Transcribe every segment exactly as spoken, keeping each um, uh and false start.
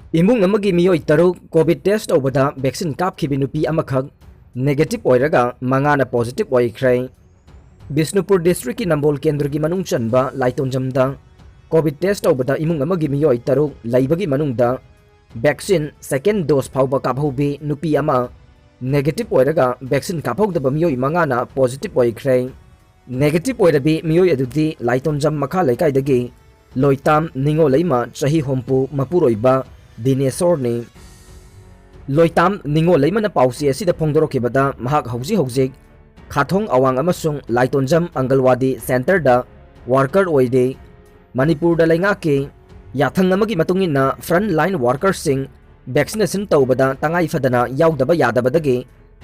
ꯏꯃꯨꯡ ꯑꯃꯒꯤ ꯃꯤꯑꯣꯏ ꯇꯔꯨꯛ ꯀꯣꯚꯤꯗ ꯇꯦꯁ ꯇꯧꯕꯗ ꯚꯦꯛꯁꯤꯟ ꯀꯥꯞꯈꯤꯕ ꯅꯨꯄꯤ ꯑꯃꯈꯛ ꯅꯦꯒꯦꯇꯤꯚ ꯑꯣꯏꯔꯒ ꯃꯉꯥꯅ ꯄꯣꯖꯤꯇꯤꯚ ꯑꯣꯏꯈ꯭ꯔꯦ꯫ ꯕꯤꯁꯅꯨꯄꯨꯔ ꯗꯤꯁꯇ꯭ꯔꯤꯛꯀꯤ ꯅꯝꯕꯣꯜ ꯀꯦꯟꯗ꯭ꯔꯒꯤ ꯃꯅꯨꯡ ꯆꯟꯕ ꯂꯥꯏꯇꯣꯟꯖꯝꯗ ꯀꯣꯚꯤꯗ ꯇꯦꯁ ꯇꯧꯕꯗ ꯏꯃꯨꯡ ꯑꯃꯒꯤ ꯃꯤꯑꯣꯏ ꯇꯔꯨꯛ ꯂꯩꯕꯒꯤ ꯃꯅꯨꯡꯗ ꯚꯦꯛꯁꯤꯟ ꯁꯦꯀꯦꯟ ꯗꯣꯁ ꯐꯥꯎꯕ ꯀꯥꯞꯍꯧꯕꯤ ꯅꯨꯄꯤ ꯑꯃ ꯅꯦꯒꯦꯇꯤꯚ ꯑꯣꯏꯔꯒ ꯚꯦꯛꯁꯤꯟ ꯀꯥꯞꯍꯧꯗꯕ ꯃꯤꯑꯣꯏ ꯃꯉꯥꯅ ꯄꯣꯖꯤꯇꯤꯚ ꯑꯣꯏꯈ꯭ꯔꯦ꯫ ꯅꯦꯒꯦꯇꯤꯚ ꯑꯣꯏꯔꯕꯤ ꯃꯤꯑꯣꯏ ꯑꯗꯨꯗꯤ ꯂꯥꯏꯇꯣꯟꯖꯝ ꯃꯈꯥ ꯂꯩꯀꯥꯏꯗꯒꯤ ꯂꯣꯏꯇꯥꯝ ꯅꯤꯉꯣꯜꯂꯩꯃ ꯆꯍꯤ ꯍꯨꯝꯐꯨ ꯃꯄꯨꯔꯣꯏꯕ ꯗꯤꯅꯦꯁꯣꯔꯅꯤ꯫ ꯂꯣꯏꯇꯥꯝ ꯅꯤꯉꯣꯜꯂꯩꯃꯅ ꯄꯥꯎꯆꯦ ꯑꯁꯤꯗ ꯐꯣꯡꯗꯣꯔꯛꯈꯤꯕꯗ ꯃꯍꯥꯛ ꯍꯧꯖꯤꯛ ꯍꯧꯖꯤꯛ ꯈꯥꯊꯣꯡ ꯑꯋꯥꯡ ꯑꯃꯁꯨꯡ ꯂꯥꯏꯇꯣꯟꯖꯝ ꯑꯪꯒꯜꯋꯥꯗꯤ ꯁꯦꯟꯇꯔꯗ ꯋꯥꯔꯀꯔ ꯑꯣꯏꯔꯤ꯫ ꯃꯅꯤꯄꯨꯔꯗ ꯂꯩꯉꯥꯛꯀꯤ ꯌꯥꯊꯪ ꯑꯃꯒꯤ ꯃꯇꯨꯡ ꯏꯟꯅ ꯐ꯭ꯔꯟꯠ ꯂꯥꯏꯟ ꯋꯥꯔꯀꯔꯁꯤꯡ ꯚꯦꯛꯁꯤꯅꯦꯁꯟ ꯇꯧꯕꯗ ꯇꯉꯥꯏ ꯐꯗꯅ ꯌꯥꯎꯗꯕ ꯌꯥꯗꯕꯗꯒꯤ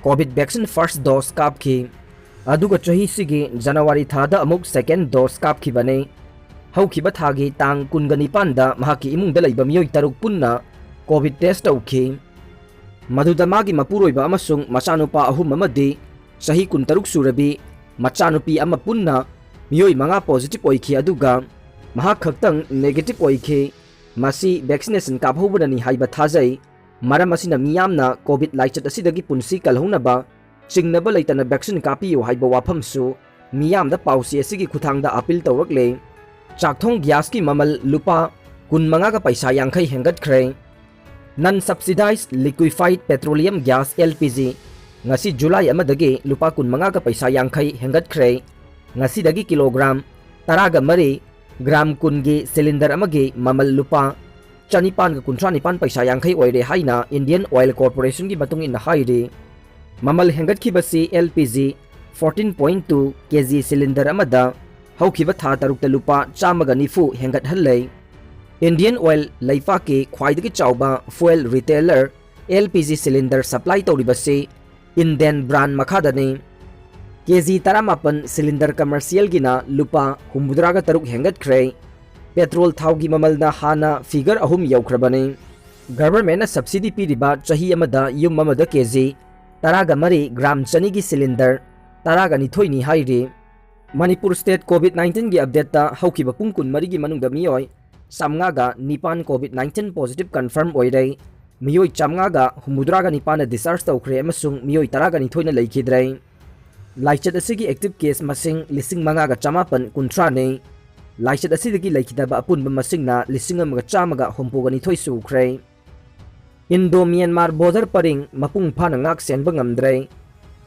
ꯀꯣꯚꯤꯗ ꯚꯦꯛꯁꯤꯟ ꯐꯥꯔꯁ ꯗꯣꯁ ꯀꯥꯞꯈꯤ꯫ ꯑꯗꯨꯒ ꯆꯍꯤꯁꯤꯒꯤ ꯖꯅꯋꯥꯔꯤ ꯊꯥꯗ ꯑꯃꯨꯛ ꯁꯦꯀꯦꯟ ꯗꯣꯁ ꯀꯥꯞꯈꯤꯕꯅꯤ꯫ ꯍꯧꯈꯤꯕ ꯊꯥꯒꯤ ꯇꯥꯡ ꯀꯨꯟꯒ ꯅꯤꯄꯥꯟꯗ ꯃꯍꯥꯛꯀꯤ ꯏꯃꯨꯡꯗ ꯂꯩꯕ ꯃꯤꯑꯣꯏ ꯇꯔꯨꯛ ꯄꯨꯟꯅ ꯀꯣꯚꯤꯗ ꯇꯦꯁ ꯇꯧꯈꯤ꯫ ꯃꯗꯨꯗ ꯃꯥꯒꯤ ꯃꯄꯨꯔꯣꯏꯕ ꯑꯃꯁꯨꯡ ꯃꯆꯥꯅꯨꯄꯥ ꯑꯍꯨꯝ ꯑꯃꯗꯤ ꯆꯍꯤ ꯀꯨꯟꯇꯔꯨꯛ ꯁꯨꯔꯕꯤ ꯃꯆꯥꯅꯨꯄꯤ ꯑꯃ ꯄꯨꯟꯅ ꯃꯤꯑꯣꯏ ꯃꯉꯥ ꯄꯣꯖꯤꯇꯤꯚ ꯑꯣꯏꯈꯤ, ꯑꯗꯨꯒ ꯃꯍꯥꯛ ꯈꯛꯇꯪ ꯅꯦꯒꯦꯇꯤꯚ ꯑꯣꯏꯈꯤ꯫ ꯃꯁꯤ ꯚꯦꯛꯁꯤꯅꯦꯁꯟ ꯀꯥꯞꯍꯧꯕꯅꯅꯤ ꯍꯥꯏꯕ ꯊꯥꯖꯩ꯫ ꯃꯔꯝ ꯑꯁꯤꯅ ꯃꯤꯌꯥꯝꯅ ꯀꯣꯚꯤꯗ ꯂꯥꯏꯆꯠ ꯑꯁꯤꯗꯒꯤ ꯄꯨꯟꯁꯤ ꯀꯜꯍꯧꯅꯕ ꯆꯤꯡꯅꯕ ꯂꯩꯇꯅ ꯚꯦꯛꯁꯤꯟ ꯀꯥꯞꯄꯤꯌꯨ ꯍꯥꯏꯕ ꯋꯥꯐꯝꯁꯨ ꯃꯤꯌꯥꯝꯗ ꯄꯥꯎꯆꯦ ꯑꯁꯤꯒꯤ ꯈꯨꯠꯊꯥꯡꯗ ꯑꯥꯄꯤꯜ ꯇꯧꯔꯛꯂꯦ꯫ ꯆꯥꯛꯊꯣꯡ ꯒ꯭ꯌꯥꯁꯀꯤ ꯃꯃꯜ ꯂꯨꯄꯥ ꯀꯨꯟꯃꯉꯥꯒ ꯄꯩꯁꯥ ꯌꯥꯡꯈꯩ ꯍꯦꯟꯒꯠꯈ꯭ꯔꯦ꯫ Non subsidised liquefied petroleum gas, L P G, ꯉꯁꯤ ꯖꯨꯂꯥꯏ ꯑꯃꯗꯒꯤ ꯂꯨꯄꯥ ꯀꯨꯟꯃꯉꯥꯒ ꯄꯩꯁꯥ ꯌꯥꯡꯈꯩ ꯍꯦꯟꯒꯠꯈ꯭ꯔꯦ꯫ ꯉꯁꯤꯗꯒꯤ ꯀꯤꯂꯣꯒ꯭ꯔꯥꯝ ꯇꯔꯥꯒ ꯃꯔꯤ, ꯒ꯭ꯔꯥꯝ ꯀꯨꯟꯒꯤ ꯁꯤꯂꯤꯟꯗꯔ ꯑꯃꯒꯤ ꯃꯃꯜ ꯂꯨꯄꯥ ꯆꯅꯤꯄꯥꯟꯒ ꯀꯨꯟꯊ꯭ꯔꯥ ꯅꯤꯄꯥꯟ ꯄꯩꯁꯥ ꯌꯥꯡꯈꯩ ꯑꯣꯏꯔꯦ ꯍꯥꯏꯅ ꯏꯟꯗꯤꯌꯟ ꯑꯣꯏꯜ ꯀꯣꯔꯄꯣꯔꯦꯁꯟꯒꯤ ꯃꯇꯨꯡ ꯏꯟꯅ ꯍꯥꯏꯔꯤ꯫ ꯃꯃꯜ ꯍꯦꯟꯒꯠꯈꯤꯕꯁꯤ L P G fourteen point two K G cylinder ꯑꯃꯗ ꯍꯧꯈꯤꯕ ꯊꯥ ꯇꯔꯨꯛꯇ ꯂꯨꯄꯥ ꯆꯥꯝꯃꯒ ꯅꯤꯐꯨ ꯍꯦꯟꯒꯠꯍꯜꯂꯦ꯫ ꯏꯟꯗꯤꯌꯟ ꯑꯣꯏꯜ ꯂꯩꯄꯥꯛꯀꯤ ꯈ꯭ꯋꯥꯏꯗꯒꯤ ꯆꯥꯎꯕ fuel retailer L P G cylinder supply ꯇꯧꯔꯤꯕꯁꯤ ꯏꯟꯗꯦꯟ ꯕ꯭ꯔꯥꯟ ꯃꯈꯥꯗꯅꯤ꯫ K G ꯇꯔꯥꯃꯥꯄꯟ ꯁꯤꯂꯤꯟꯗꯔ ꯀꯃꯔꯁꯤꯌꯦꯜꯒꯤꯅ ꯂꯨꯄꯥ ꯍꯨꯝꯐꯨꯇꯔꯥꯒ ꯇꯔꯨꯛ ꯍꯦꯟꯒꯠꯈ꯭ꯔꯦ꯫ ꯄꯦꯇ꯭ꯔꯣꯜ ꯊꯥꯎꯒꯤ ꯃꯃꯜꯅ ꯍꯥꯟꯅ ꯐꯤꯒꯔ ꯑꯍꯨꯝ ꯌꯧꯈ꯭ꯔꯕꯅꯤ꯫ ꯒꯚꯔꯟꯃꯦꯟꯠꯅ ꯁꯕꯁꯤꯗꯤ ꯄꯤꯔꯤꯕ ꯆꯍꯤ ꯑꯃꯗ ꯌꯨꯝ ꯑꯃꯗ K G ꯇꯔꯥꯒ ꯃꯔꯤ, ꯒ꯭ꯔꯥꯝ ꯆꯅꯤꯒꯤ ꯁꯤꯂꯤꯟꯗꯔ ꯇꯔꯥꯒ ꯅꯤꯊꯣꯏꯅꯤ ꯍꯥꯏꯔꯤ꯫ ꯃꯅꯤꯄꯨꯔ ꯁ꯭ꯇꯦꯠ ꯀꯣꯚꯤꯗ ꯅꯥꯏꯟꯇꯤꯟꯒꯤ ꯑꯞꯗꯦꯠꯇ ꯍꯧꯈꯤꯕ ꯄꯨꯡ ꯀꯨꯟꯃꯔꯤꯒꯤ ꯃꯅꯨꯡꯗ ꯃꯤꯑꯣꯏ ꯆꯥꯝꯃꯉꯥꯒ ꯅꯤꯄꯥꯟ COVID nineteen positive confirm ꯑꯣꯏꯔꯦ꯫ ꯃꯤꯑꯣꯏ ꯆꯥꯝꯃꯉꯥꯒ ꯍꯨꯝꯐꯨꯇꯔꯥꯒ ꯅꯤꯄꯥꯟꯅ discharge ꯇꯧꯈ꯭ꯔꯦ ꯑꯃꯁꯨꯡ ꯃꯤꯑꯣꯏ ꯇꯔꯥꯒ ꯅꯤꯊꯣꯏꯅ ꯂꯩꯈꯤꯗ꯭ꯔꯦ꯫ ꯂꯥꯏꯆꯠ ꯑꯁꯤꯒꯤ active case ꯃꯁꯤꯡ ꯂꯤꯁꯤꯡ ꯃꯉꯥꯒ ꯆꯃꯥꯄꯟ ꯀꯨꯟꯊ꯭ꯔꯥꯅꯤ꯫ ꯂꯥꯏꯆꯠ ꯑꯁꯤꯗꯒꯤ ꯂꯩꯈꯤꯗꯕ ꯑꯄꯨꯟꯕ ꯃꯁꯤꯡꯅ ꯂꯤꯁꯤꯡ ꯑꯃꯒ ꯆꯥꯝꯃꯒ ꯍꯨꯝꯐꯨꯒ ꯅꯤꯊꯣꯏ ꯁꯨꯈ꯭ꯔꯦ꯫ Indo Myanmar border ꯄꯔꯤꯡ ꯃꯄꯨꯡ ꯐꯥꯅ ꯉꯥꯛ ꯁꯦꯟꯕ ꯉꯝꯗ꯭ꯔꯦ꯫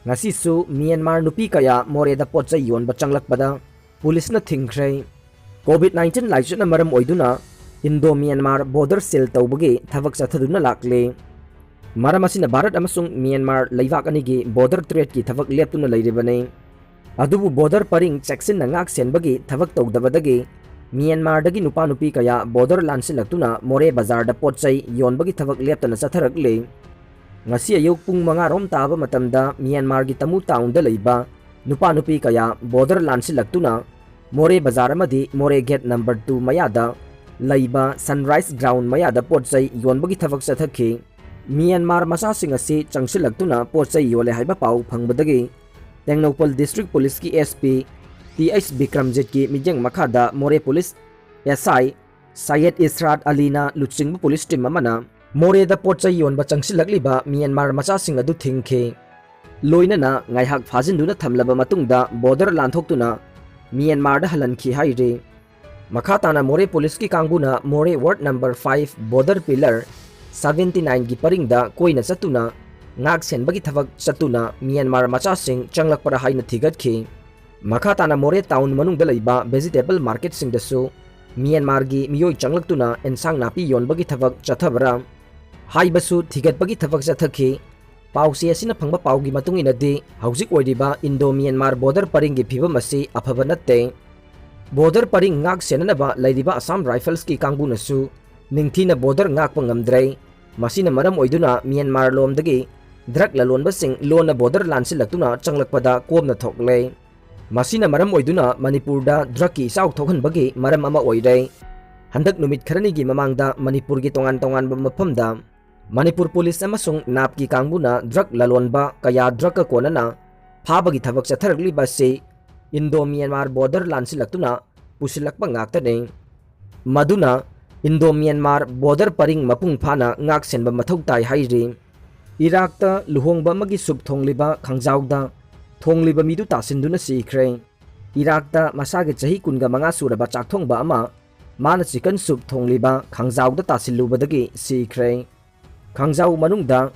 ꯉꯁꯤꯁꯨ ꯃ꯭ꯌꯥꯟꯃꯥꯔ ꯅꯨꯄꯤ ꯀꯌꯥ ꯃꯣꯔꯦꯗ ꯄꯣꯠ ꯆꯩ ꯌꯣꯟꯕ ꯆꯪꯂꯛꯄꯗ ꯄꯨꯂꯤꯁꯅ ꯊꯤꯡꯈ꯭ꯔꯦ꯫ COVID nineteen ꯂꯥꯏꯆꯠꯅ ꯃꯔꯝ ꯑꯣꯏꯗꯨꯅ Indo Myanmar border seal ꯇꯧꯕꯒꯤ ꯊꯕꯛ ꯆꯠꯊꯗꯨꯅ ꯂꯥꯛꯂꯤ꯫ ꯃꯔꯝ ꯑꯁꯤꯅ ꯚꯥꯔꯠ ꯑꯃꯁꯨꯡ ꯃ꯭ꯌꯥꯟꯃꯥꯔ ꯂꯩꯕꯥꯛ ꯑꯅꯤꯒꯤ border tradeꯀꯤ ꯊꯕꯛ ꯂꯦꯞꯇꯨꯅ ꯂꯩꯔꯤꯕꯅꯤ꯫ ꯑꯗꯨꯕꯨ border ꯄꯔꯤꯡ ꯆꯦꯛꯁꯤꯟꯅ ꯉꯥꯛ ꯁꯦꯟꯕꯒꯤ ꯊꯕꯛ ꯇꯧꯗꯕꯗꯒꯤ ꯃ꯭ꯌꯥꯟꯃꯥꯔꯗꯒꯤ ꯅꯨꯄꯥ ꯅꯨꯄꯤ ꯀꯌꯥ border ꯂꯥꯟꯁꯤꯜꯂꯛꯇꯨꯅ ꯃꯣꯔꯦ ꯕꯖꯥꯔꯗ ꯄꯣꯠ ꯆꯩ ꯌꯣꯟꯕꯒꯤ ꯊꯕꯛ ꯂꯦꯞꯇꯅ ꯆꯠꯊꯔꯛꯂꯤ꯫ ꯉꯁꯤ ꯑꯌꯨꯛ ꯄꯨꯡ ꯃꯉꯥ ꯔꯣꯝ ꯇꯥꯕ ꯃꯇꯝꯗ ꯃ꯭ꯌꯥꯟꯃꯥꯔꯒꯤ ꯇꯃꯨ ꯇꯥꯎꯟꯗ ꯂꯩꯕ ꯅꯨꯄꯥ ꯅꯨꯄꯤ ꯀꯌꯥ border ꯂꯥꯟꯁꯤꯜꯂꯛꯇꯨꯅ ꯃꯣꯔꯦ ꯕꯖꯥꯔ ꯑꯃꯗꯤ ꯃꯣꯔꯦ gate number two ꯃꯌꯥꯗ ꯂꯩꯕ Sunrise Ground ꯃꯌꯥꯗ ꯄꯣꯠ ꯆꯩ ꯌꯣꯟꯕꯒꯤ ꯊꯕꯛ ꯆꯠꯊꯈꯤ꯫ ꯃ꯭ꯌꯥꯟꯃꯥꯔ ꯃꯆꯥꯁꯤꯡ ꯑꯁꯤ ꯆꯪꯁꯤꯜꯂꯛꯇꯨꯅ ꯄꯣꯠ ꯆꯩ ꯌꯣꯜꯂꯦ ꯍꯥꯏꯕ ꯄꯥꯎ ꯐꯪꯕꯗꯒꯤ ꯇꯦꯡꯅꯧꯄꯜ district policeꯀꯤ SP Th ꯕꯤꯀ꯭ꯔꯝꯖꯤꯠꯀꯤ ꯃꯤꯠꯌꯦꯡ ꯃꯈꯥꯗ ꯃꯣꯔꯦ police SI ꯁꯌꯦꯗ ꯏꯁꯔꯥꯠ ꯑꯂꯤꯅ ꯂꯨꯆꯤꯡꯕ police team ꯑꯃꯅ ꯃꯣꯔꯦꯗ ꯄꯣꯠ ꯆꯩ ꯌꯣꯟꯕ ꯆꯪꯁꯤꯜꯂꯛꯂꯤꯕ ꯃ꯭ꯌꯥꯟꯃꯥꯔ ꯃꯆꯥꯁꯤꯡ ꯑꯗꯨ ꯊꯤꯡꯈꯤ꯫ ꯂꯣꯏꯅꯅ ꯉꯥꯏꯍꯥꯛ ꯐꯥꯖꯤꯟꯗꯨꯅ ꯊꯝꯂꯕ ꯃꯇꯨꯡꯗ border ꯂꯥꯟꯊꯣꯛꯇꯨꯅ ꯃ꯭ꯌꯥꯟꯃꯥꯔꯗ ꯍꯜꯍꯟꯈꯤ ꯍꯥꯏꯔꯤ꯫ ꯃꯈꯥ ꯇꯥꯅ ꯃꯣꯔꯦ policeꯀꯤ ꯀꯥꯡꯕꯨꯅ ꯃꯣꯔꯦ ward number five border pillar seventy nineꯒꯤ ꯄꯔꯤꯡꯗ ꯀꯣꯏꯅ ꯆꯠꯇꯨꯅ ꯉꯥꯛ ꯁꯦꯟꯕꯒꯤ ꯊꯕꯛ ꯆꯠꯇꯨꯅ ꯃ꯭ꯌꯥꯟꯃꯥꯔ ꯃꯆꯥꯁꯤꯡ ꯆꯪꯂꯛꯄ꯭ꯔꯥ ꯍꯥꯏꯅ ꯊꯤꯒꯠꯈꯤ꯫ ꯃꯈꯥ ꯇꯥꯅ ꯃꯣꯔꯦ town ꯃꯅꯨꯡꯗ ꯂꯩꯕ vegetable marketꯁꯤꯡꯗꯁꯨ ꯃ꯭ꯌꯥꯟꯃꯥꯔꯒꯤ ꯃꯤꯑꯣꯏ ꯆꯪꯂꯛꯇꯨꯅ ꯑꯦꯟꯁꯥꯡ ꯅꯥꯄꯤ ꯌꯣꯟꯕꯒꯤ ꯊꯕꯛ ꯆꯠꯊꯕ꯭ꯔꯥ ꯍꯥꯏꯕꯁꯨ ꯊꯤꯒꯠꯄꯒꯤ ꯊꯕꯛ ꯆꯠꯊꯈꯤ꯫ ꯄꯥꯎꯆꯦ ꯑꯁꯤꯅ ꯐꯪꯕ ꯄꯥꯎꯒꯤ ꯃꯇꯨꯡ ꯏꯟꯅꯗꯤ ꯍꯧꯖꯤꯛ ꯑꯣꯏꯔꯤꯕ Indo Myanmar border ꯄꯔꯤꯡꯒꯤ ꯐꯤꯕꯝ ꯑꯁꯤ ꯑꯐꯕ ꯅꯠꯇꯦ꯫ Border ꯄꯔꯤꯡ ꯉꯥꯛ ꯁꯦꯟꯅꯅꯕ ꯂꯩꯔꯤꯕ Assam Riflesꯀꯤ ꯀꯥꯡꯕꯨꯅꯁꯨ ꯅꯤꯡꯊꯤꯅ border ꯉꯥꯛꯄ ꯉꯝꯗ꯭ꯔꯦ꯫ ꯃꯁꯤꯅ ꯃꯔꯝ ꯑꯣꯏꯗꯨꯅ ꯃ꯭ꯌꯥꯟꯃꯥꯔ ꯂꯣꯝꯗꯒꯤ drug ꯂꯂꯣꯟꯕꯁꯤꯡ ꯂꯣꯟꯅ border ꯂꯥꯟꯁꯤꯜꯂꯛꯇꯨꯅ ꯆꯪꯂꯛꯄꯗ ꯀꯣꯝꯅ ꯊꯣꯛꯂꯦ꯫ ꯃꯁꯤꯅ ꯃꯔꯝ ꯑꯣꯏꯗꯨꯅ ꯃꯅꯤꯄꯨꯔꯗ drugꯀꯤ ꯏꯆꯥꯎ ꯊꯣꯛꯍꯟꯕꯒꯤ ꯃꯔꯝ ꯑꯃ ꯑꯣꯏꯔꯦ꯫ ꯍꯟꯗꯛ ꯅꯨꯃꯤꯠ ꯈꯔꯅꯤꯒꯤ ꯃꯃꯥꯡꯗ ꯃꯅꯤꯄꯨꯔꯒꯤ ꯇꯣꯉꯥꯟ ꯇꯣꯉꯥꯟꯕ ꯃꯐꯝꯗ ꯃꯅꯤꯄꯨꯔ police ꯑꯃꯁꯨꯡ napꯀꯤ ꯀꯥꯡꯕꯨꯅ drug ꯂꯂꯣꯟꯕ ꯀꯌꯥ drugꯀ ꯀꯣꯟꯅꯅ ꯐꯥꯕꯒꯤ ꯊꯕꯛ ꯆꯠꯊꯔꯛꯂꯤꯕ ꯑꯁꯤ Indo Myanmar border ꯂꯥꯟꯁꯤꯜꯂꯛꯇꯨꯅ ꯄꯨꯁꯤꯜꯂꯛꯄ ꯉꯥꯛꯇꯅꯤ꯫ ꯃꯗꯨꯅ ꯏꯟꯗꯣ ꯃ꯭ꯌꯥꯟꯃꯥꯔ ꯕꯣꯔꯗꯔ ꯄꯔꯤꯡ ꯃꯄꯨꯡ ꯐꯥꯅ ꯉꯥꯛ ꯁꯦꯟꯕ ꯃꯊꯧ ꯇꯥꯏ ꯍꯥꯏꯔꯤ꯫ ꯏꯔꯥꯛꯇ ꯂꯨꯍꯣꯡꯕ ꯑꯃꯒꯤ ꯁꯨꯞ ꯊꯣꯡꯂꯤꯕ ꯈꯥꯡꯖꯥꯎꯗ ꯊꯣꯡꯂꯤꯕ ꯃꯤꯗꯨ ꯇꯥꯁꯤꯟꯗꯨꯅ ꯁꯤꯈ꯭ꯔꯦ꯫ ꯏꯔꯥꯛꯇ ꯃꯁꯥꯒꯤ ꯆꯍꯤ ꯀꯨꯟꯒ ꯃꯉꯥ ꯁꯨꯔꯕ ꯆꯥꯛꯊꯣꯡꯕ ꯑꯃ ꯃꯥꯅ ꯆꯤꯀꯟ ꯁꯨꯞ ꯊꯣꯡꯂꯤꯕ ꯈꯥꯡꯖꯥꯎꯗ ꯇꯥꯁꯤꯜꯂꯨꯕꯗꯒꯤ ꯁꯤꯈ꯭ꯔꯦ꯫ ꯈꯥꯡꯖꯥꯎ ꯃꯅꯨꯡꯗ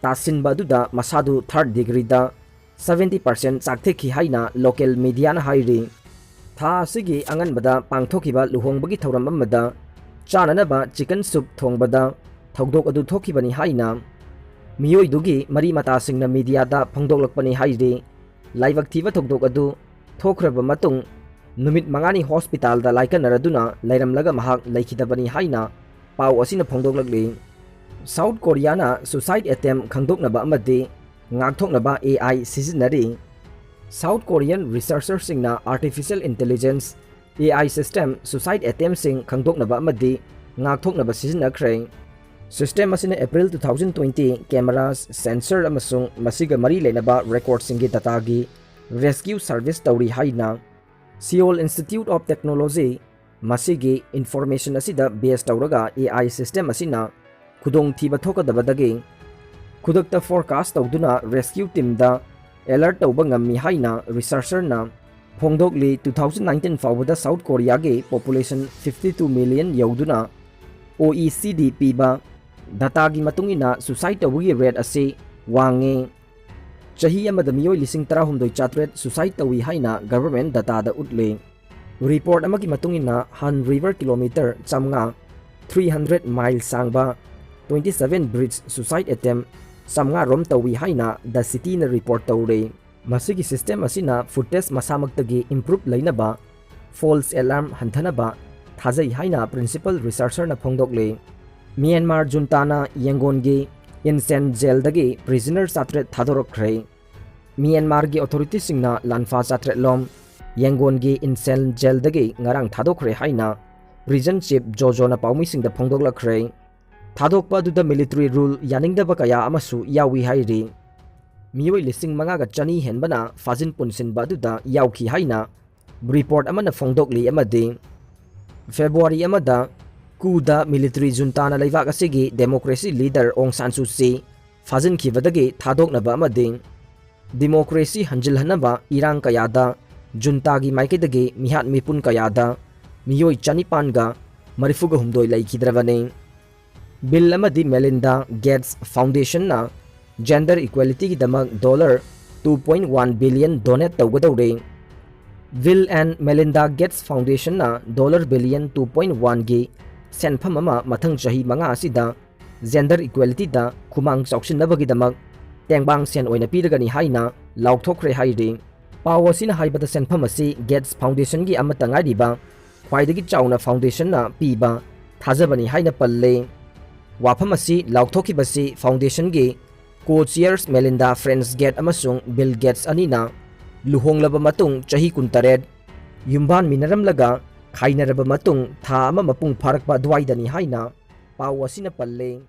ꯇꯥꯁꯤꯟꯕ ꯑꯗꯨꯗ ꯃꯁꯥꯗꯨ ꯊꯥꯔꯠ ꯗꯤꯒ꯭ꯔꯤꯗ ꯁꯕꯦꯟꯇꯤ ꯄꯥꯔꯁꯦꯟ ꯆꯥꯛꯊꯦꯛꯈꯤ ꯍꯥꯏꯅ ꯂꯣꯀꯦꯜ ꯃꯤꯗꯤꯌꯥꯅ ꯍꯥꯏꯔꯤ꯫ ꯊꯥ ꯑꯁꯤꯒꯤ ꯑꯉꯟꯕꯗ ꯄꯥꯡꯊꯣꯛꯈꯤꯕ ꯂꯨꯍꯣꯡꯕꯒꯤ ꯊꯧꯔꯝ ꯑꯃꯗ ꯆꯥꯅꯅꯕ ꯆꯤꯀꯟ ꯁꯨꯞ ꯊꯣꯡꯕꯗ ꯊꯧꯗꯣꯛ ꯑꯗꯨ ꯊꯣꯛꯈꯤꯕꯅꯤ ꯍꯥꯏꯅ ꯃꯤꯑꯣꯏꯗꯨꯒꯤ ꯃꯔꯤ ꯃꯇꯥꯁꯤꯡꯅ ꯃꯤꯗꯤꯌꯥꯗ ꯐꯣꯡꯗꯣꯛꯂꯛꯄꯅꯤ ꯍꯥꯏꯔꯤ꯫ ꯂꯥꯏꯕꯛ ꯊꯤꯕ ꯊꯧꯗꯣꯛ ꯑꯗꯨ ꯊꯣꯛꯈ꯭ꯔꯕ ꯃꯇꯨꯡ ꯅꯨꯃꯤꯠ ꯃꯉꯥꯅꯤ ꯍꯣꯁꯄꯤꯇꯥꯜꯗ ꯂꯥꯏꯀꯠꯅꯔꯗꯨꯅ ꯂꯩꯔꯝꯂꯒ ꯃꯍꯥꯛ ꯂꯩꯈꯤꯗꯕꯅꯤ ꯍꯥꯏꯅ ꯄꯥꯎ ꯑꯁꯤꯅ ꯐꯣꯡꯗꯣꯛꯂꯛꯂꯤ꯫ ꯁꯥꯎꯠ ꯀꯣꯔꯤꯌꯥꯅ ꯁꯨꯁꯥꯏꯠ ꯑꯦꯇꯦꯝ ꯈꯪꯗꯣꯛꯅꯕ ꯑꯃꯗꯤ ꯉꯥꯛꯊꯣꯛꯅꯕ ꯑꯦ ꯑꯥꯏ ꯁꯤꯖꯤꯟꯅꯔꯤ꯫ ꯁꯥꯎꯠ ꯀꯣꯔꯤꯌꯟ ꯔꯤꯁꯔꯆꯔꯁꯤꯡꯅ artificial intelligence, A I system suicide ꯑꯦꯇꯦꯝꯁꯤꯡ ꯈꯪꯗꯣꯛꯅꯕ ꯑꯃꯗꯤ ꯉꯥꯛꯊꯣꯛꯅꯕ ꯁꯤꯖꯤꯟꯅꯈ꯭ꯔꯦ꯫ ꯁꯤꯁꯇꯦꯝ ꯑꯁꯤꯅ April two thousand twenty cameras, sensor ꯑꯃꯁꯨꯡ ꯃꯁꯤꯒ ꯃꯔꯤ ꯂꯩꯅꯕ ꯔꯦꯀꯣꯔꯗꯁꯤꯡꯒꯤ ꯗꯇꯥꯒꯤ ꯔꯦꯁꯀ꯭ꯌꯨ ꯁꯔꯚꯤꯁ ꯇꯧꯔꯤ ꯍꯥꯏꯅ ꯁꯤꯑꯣꯜ ꯏꯟꯁꯇꯤꯇ꯭ꯌꯨꯠ ꯑꯣꯐ ꯇꯦꯛꯅꯣꯂꯣꯖꯤ ꯃꯁꯤꯒꯤ ꯏꯟꯐꯣꯔꯃꯦꯁꯟ ꯑꯁꯤꯗ ꯕꯦꯁ ꯇꯧꯔꯒ ꯑꯦ ꯑꯥꯏ ꯁꯤꯁꯇꯦꯝ ꯑꯁꯤꯅ ꯈꯨꯗꯣꯡꯊꯤꯕ ꯊꯣꯛꯀꯗꯕꯗꯒꯤ ꯈꯨꯗꯛꯇ ꯐꯣꯔꯀꯥꯁ ꯇꯧꯗꯨꯅ ꯔꯦꯁꯀ꯭ꯌꯨ ꯇꯤꯝꯗ ꯑꯦꯂꯔꯠ ꯇꯧꯕ ꯉꯝꯃꯤ ꯍꯥꯏꯅ ꯔꯤꯁꯔꯆꯔꯅ ꯐꯣꯡꯗꯣꯛꯂꯤ꯫ ꯇꯨ ꯊꯥꯎꯖꯟ ꯅꯥꯏꯟꯇꯤꯟ ꯐꯥꯎꯕꯗ ꯁꯥꯎꯠ ꯀꯣꯔꯤꯌꯥꯒꯤ ꯄꯣꯄꯨꯂꯦꯁꯟ ꯐꯤꯐꯇꯤ ꯇꯨ ꯃꯤꯂꯤꯌꯟ ꯌꯧꯗꯨꯅ ꯑꯣ ꯏ ꯁꯤ ꯗꯤ ꯄꯤꯕ ꯗꯇꯥꯒꯤ ꯃꯇꯨꯡ ꯏꯟꯅ ꯁꯨꯁꯥꯏꯠ ꯇꯧꯕꯒꯤ ꯔꯦꯠ ꯑꯁꯤ ꯋꯥꯡꯉꯤ꯫ ꯆꯍꯤ ꯑꯃꯗ ꯃꯤꯑꯣꯏ ꯂꯤꯁꯤꯡ ꯇꯔꯥꯍꯨꯝꯗꯣꯏ ꯆꯥꯇ꯭ꯔꯦꯠ ꯁꯨꯁꯥꯏꯠ ꯇꯧꯏ ꯍꯥꯏꯅ ꯒꯚꯔꯟꯃꯦꯟꯠ ꯗꯇꯥꯗ ꯎꯠꯂꯤ꯫ ꯔꯤꯄꯣꯔꯠ ꯑꯃꯒꯤ ꯃꯇꯨꯡ ꯏꯟꯅ ꯍꯥꯟ ꯔꯤꯚꯔ ꯀꯤꯂꯣꯃꯤꯇꯔ ꯆꯥꯝꯃꯉꯥ, ꯊ꯭ꯔꯤ ꯍꯟꯗ꯭ꯔꯦꯠ ꯃꯥꯏꯜ ꯁꯥꯡꯕ, ꯇ꯭ꯋꯦꯟꯇꯤ ꯁꯚꯦꯟ ꯕ꯭ꯔꯤꯖ ꯁꯨꯁꯥꯏꯠ ꯑꯦꯇꯦꯝ ꯆꯥꯝꯃꯉꯥ ꯔꯣꯝ ꯇꯧꯏ ꯍꯥꯏꯅ ꯗ ꯁꯤꯇꯤꯅ ꯔꯤꯄꯣꯔꯠ ꯇꯧꯔꯤ꯫ ꯃꯁꯤꯒꯤ ꯁꯤꯁꯇꯦꯝ ꯑꯁꯤꯅ ꯐꯨꯇꯦꯖ ꯃꯁꯥꯃꯛꯇꯒꯤ ꯏꯝꯄ꯭ꯔꯨꯞ ꯂꯩꯅꯕ, ꯐꯣꯜꯁ ꯑꯦꯂꯥꯔꯝ ꯍꯟꯊꯅꯕ ꯊꯥꯖꯩ ꯍꯥꯏꯅ ꯄ꯭ꯔꯤꯟꯁꯤꯄꯜ ꯔꯤꯁꯔꯆꯔꯅ ꯐꯣꯡꯗꯣꯛꯂꯤ꯫ ꯃ꯭ꯌꯥꯟꯃꯥꯔ ꯖꯨꯟꯇꯥꯅ ꯌꯦꯡꯒꯣꯟꯒꯤ ꯏꯟꯁꯦꯟ ꯖꯦꯜꯗꯒꯤ ꯄ꯭ꯔꯤꯖꯅꯔ ꯆꯥꯇ꯭ꯔꯦꯠ ꯊꯥꯗꯣꯔꯛꯈ꯭ꯔꯦ꯫ ꯃ꯭ꯌꯥꯟꯃꯥꯔꯒꯤ ꯑꯣꯊꯣꯔꯤꯇꯤꯁꯤꯡꯅ ꯂꯥꯟꯐꯥ ꯆꯥꯇ꯭ꯔꯦꯠꯂꯣꯝ ꯌꯦꯡꯒꯣꯟꯒꯤ ꯏꯟꯁꯦꯟ ꯖꯦꯜꯗꯒꯤ ꯉꯔꯥꯡ ꯊꯥꯗꯣꯛꯈ꯭ꯔꯦ ꯍꯥꯏꯅ ꯄ꯭ꯔꯤꯖꯟ ꯆꯤꯐ ꯖꯣꯖꯣꯅ ꯄꯥꯎꯃꯤꯁꯤꯡꯗ ꯐꯣꯡꯗꯣꯛꯂꯛꯈ꯭ꯔꯦ꯫ ꯊꯥꯗꯣꯛꯄ ꯑꯗꯨꯗ ꯃꯤꯂꯤꯇꯔꯤ ꯔꯨꯜ ꯌꯥꯅꯤꯡꯗꯕ ꯀꯌꯥ ꯑꯃꯁꯨ ꯌꯥꯎꯏ ꯍꯥꯏꯔꯤ꯫ ꯃꯤꯑꯣꯏ ꯂꯤꯁꯤꯡ ꯃꯉꯥꯒ ꯆꯅꯤ ꯍꯦꯟꯕꯅ ꯐꯥꯖꯤꯟ ꯄꯨꯟꯁꯤꯟꯕ ꯑꯗꯨꯗ ꯌꯥꯎꯈꯤ ꯍꯥꯏꯅ ꯔꯤꯄꯣꯔꯠ ꯑꯃꯅ ꯐꯣꯡꯗꯣꯛꯂꯤ ꯑꯃꯗꯤ ꯐꯦꯕ꯭ꯔꯨꯋꯥꯔꯤ ꯑꯃꯗ ꯀꯨꯗ ꯃꯤꯂꯤꯇꯔꯤ ꯖꯨꯟꯇꯥꯅ ꯂꯩꯕꯥꯛ ꯑꯁꯤꯒꯤ ꯗꯦꯃꯣꯀ꯭ꯔꯦꯁꯤ ꯂꯤꯗꯔ ꯑꯣꯡ ꯁꯥꯟ ꯁꯨ ꯆꯤ ꯐꯥꯖꯤꯟꯈꯤꯕꯗꯒꯤ ꯊꯥꯗꯣꯛꯅꯕ ꯑꯃꯗꯤ ꯗꯤꯃꯣꯀ꯭ꯔꯦꯁꯤ ꯍꯟꯖꯤꯜꯍꯟꯅꯕ ꯏꯔꯥꯡ ꯀꯌꯥꯗ ꯖꯨꯟꯇꯥꯒꯤ ꯃꯥꯏꯀꯩꯗꯒꯤ ꯃꯤꯍꯥꯠ ꯃꯤꯄꯨꯟ ꯀꯌꯥꯗ ꯃꯤꯑꯣꯏ ꯆꯅꯤꯄꯥꯟꯒ ꯃꯔꯤꯐꯨꯒ ꯍꯨꯝꯗꯣꯏ ꯂꯩꯈꯤꯗ꯭ꯔꯕꯅꯤ꯫ ꯕꯤꯜ ꯑꯃꯗꯤ ꯃꯦꯂꯤꯟꯗꯥ ꯒꯦꯠꯁ ꯐꯥꯎꯟꯗꯦꯁꯟꯅ ꯖꯦꯟꯗꯔ ꯏꯀ꯭ꯋꯦꯂꯤꯇꯤꯒꯤꯗꯃꯛ dollar two point one billion donate ꯇꯧꯒꯗꯧꯔꯦ꯫ ꯕꯤꯜ ꯑꯦꯟ ꯃꯦꯂꯤꯟꯗꯥ ꯒꯦꯠꯁ ꯐꯥꯎꯟꯗꯦꯁꯟꯅ dollar billion two point one ꯒꯤ ꯁꯦꯟꯐꯝ ꯑꯃ ꯃꯊꯪ ꯆꯍꯤ ꯃꯉꯥ ꯑꯁꯤꯗ ꯖꯦꯟꯗꯔ ꯏꯀ꯭ꯋꯦꯂꯤꯇꯤꯗ ꯈꯨꯃꯥꯡ ꯆꯥꯎꯁꯤꯟꯅꯕꯒꯤꯗꯃꯛ ꯇꯦꯡꯕꯥꯡ ꯁꯦꯟ ꯑꯣꯏꯅ ꯄꯤꯔꯒꯅꯤ ꯍꯥꯏꯅ ꯂꯥꯎꯊꯣꯛꯈ꯭ꯔꯦ ꯍꯥꯏꯔꯤ꯫ ꯄꯥꯎ ꯑꯁꯤꯅ ꯍꯥꯏꯕꯗ ꯁꯦꯟꯐꯝ ꯑꯁꯤ ꯒꯦꯠꯁ ꯐꯥꯎꯟꯗꯦꯁꯟꯒꯤ ꯑꯃꯠꯇ ꯉꯥꯏꯔꯤꯕ ꯈ꯭ꯋꯥꯏꯗꯒꯤ ꯆꯥꯎꯅ ꯐꯥꯎꯟꯗꯦꯁꯟꯅ ꯄꯤꯕ ꯊꯥꯖꯕꯅꯤ ꯍꯥꯏꯅ ꯄꯜꯂꯦ꯫ ꯋꯥꯐꯝ ꯑꯁꯤ ꯂꯥꯎꯊꯣꯛꯈꯤꯕꯁꯤ ꯐꯥꯎꯟꯗꯦꯁꯟꯒꯤ ꯀꯣ ꯆꯤꯌꯔꯁ ꯃꯦꯂꯤꯟꯗꯥ ꯐ꯭ꯔꯦꯟꯁ ꯒꯦꯠ ꯑꯃꯁꯨꯡ ꯕꯤꯜ ꯒꯦꯠꯁ ꯑꯅꯤꯅ ꯂꯨꯍꯣꯡꯂꯕ ꯃꯇꯨꯡ ꯆꯍꯤ ꯀꯨꯟꯇꯔꯦꯠ ꯌꯨꯝꯕꯥꯟꯃꯤꯟꯅꯔꯝꯂꯒ ꯈꯥꯏꯅꯔꯕ ꯃꯇꯨꯡ ꯊꯥ ꯑꯃ ꯃꯄꯨꯡ ꯐꯥꯔꯛꯄ ꯑꯗꯨꯋꯥꯏꯗꯅꯤ ꯍꯥꯏꯅ ꯄꯥꯎ ꯑꯁꯤꯅ ꯄꯜꯂꯦ꯫